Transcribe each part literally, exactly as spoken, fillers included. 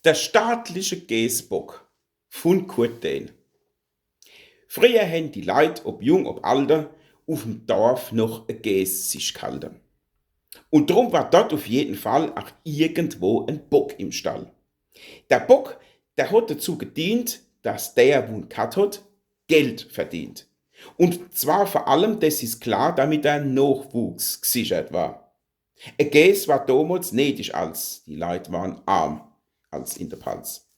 Der staatliche Geesbock vun Kurt Dehn. Frieher hen die Leit, ob jung, ob alde, uf'm Dorf noch e Gees sich g'halde. Un drum war dort uf jeden Fall ach irgendwo en Bock im Stall. Der Bock, der hot dezu gedient, dass der, wu'n g'hat hot, Geld verdient. Un zwar vor allem, des is klar, damit der Nochwuchs g'sichert war. E Gees war domols nedisch, als die Leit waren arm, als in de Palz.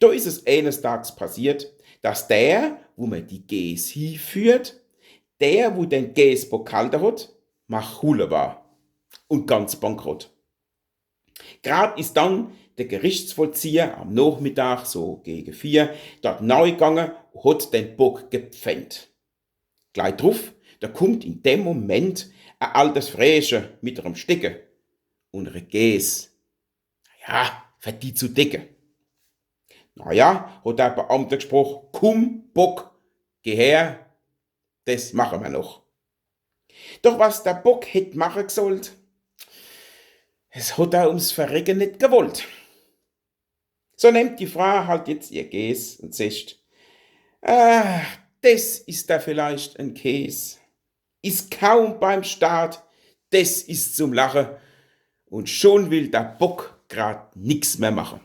Do is es enes Tags passiert, dass der, wu mer die Gees hieführt, der, wu den Geesbock g'halde hot, mach hulle war un ganz bankrott. Grad is dann de Gerichtsvollzieher am Nochmittag, so gege vier, dort neigange, hot den Bock gepfennt. Glei druf, do kummt in dem Moment e altes Fräche mit erem Stecke un re Gees. Ja, fer die zu decke. Na ja, hot der Beamte gesproch, kumm, Bock, geh her, des mache mer noch. Doch was der Bock hätt mache g'sollt, es hot er ums Verrecke net gewollt. So nemmt die Fraa halt jetzt ihr Gees un secht: „Ah, des is da vielleicht en Kees. Is kaum beim Start, des is zum Lache. Un schon will der Bock grad nix mehr mache.“